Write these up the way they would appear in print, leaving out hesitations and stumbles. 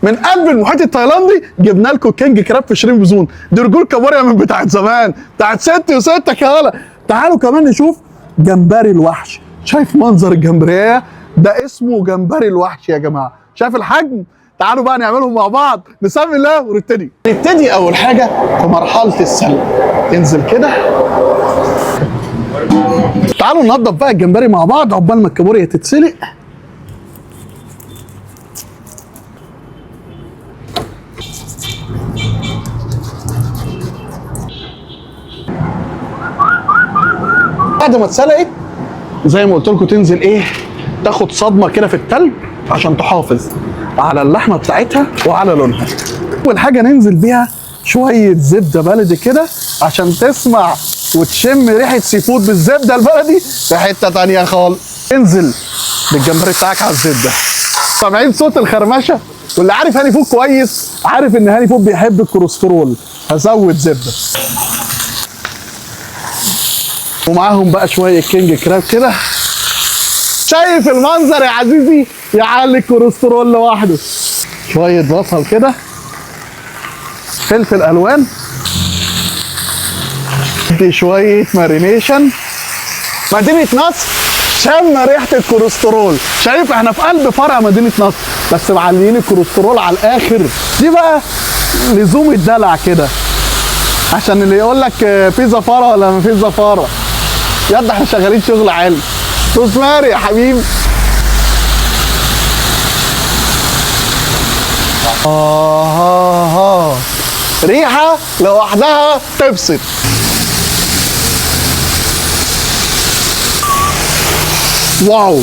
من قلب المحيط التايلاندي جبنا لكم king crab في Shrimp Zone. دي رجول كابوريا من بتاعت زمان، بتاعت ستي وستك يا هلا. تعالوا كمان نشوف جمبري الوحش. شايف منظر الجمبريه ده؟ اسمه جمبري الوحش يا جماعة. شايف الحجم؟ تعالوا بقى نعملهم مع بعض، نسمي الله ونبتدي. نبتدي اول حاجة في مرحلة السلق. انزل كده. تعالوا ننضف بقى الجمبري مع بعض عقبال ما الكابوريا تتسلق. بعد ما اتسلقت زي ما قلت لكم تنزل ايه، تاخد صدمة كده في التلج عشان تحافظ على اللحمة بتاعتها وعلى لونها. اول حاجة ننزل بيها شوية زبدة بلدي كده عشان تسمع وتشم ريحه seafood بالزبده البلدي في حتة تانية خالص. انزل بالجمبري بتاعك على الزبدة. سامعين صوت الخرمشه؟ واللي عارف هاني فود كويس عارف ان هاني فود بيحب الكوليسترول. هزود زبدة ومعاهم بقى شوية king crab كده. شايف المنظر يا عزيزي؟ يعلي الكوليسترول لوحده. شوية بصل كده، فلفل الوان، دي شوية marination. مدينة نصر شم ريحه الكوليسترول. شايف احنا في قلب فرع مدينة نصر بس معليين الكوليسترول على الاخر. دي بقى لزوم الدلع كده، عشان اللي يقول لك في زفاره ولا ما في زفاره. يلا احنا شغالين شغل عالي. روزماري يا حبيبي. ريحه لوحدها تبسط. wow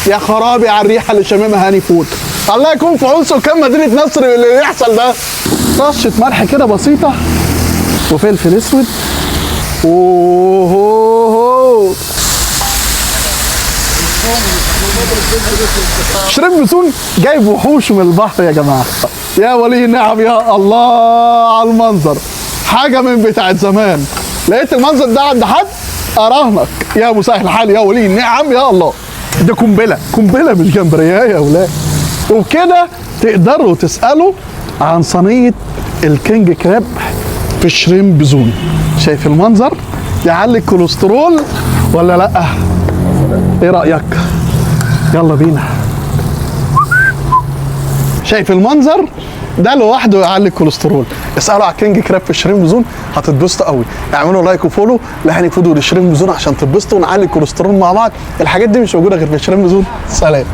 يا خرابي على الريحة اللي شاممها هاني فود. الله يكون في عون سكان مدينة نصر اللي بيحصل ده. رشه ملح كده بسيطة وفلفل اسود. اوه Shrimp Zone جايب وحوش من البحر يا جماعة. يا ولي النعم، يا الله على المنظر، حاجة من بتاعت زمان. لقيت المنظر ده عند حد اراهنك يا مسهل الحال يا ولي النعم يا الله. ده قنبلة قنبلة مش جمبريه يا ولاد. وبكده تقدروا تسالوا عن صينية ال king crab في Shrimp Zone. شايف المنظر؟ يعلي الكوليسترول ولا لا؟ ايه رايك؟ يلا بينا. شايف المنظر ده لوحده يعلي الكوليسترول. اسالوا على king crab في Shrimp Zone هتتبسطوا قوي. اعملوا like و follow لهاني فود ول Shrimp Zone عشان تتبسطوا ونعلي الكوليسترول مع بعض. الحاجات دي مش موجودة غير في Shrimp Zone. سلام.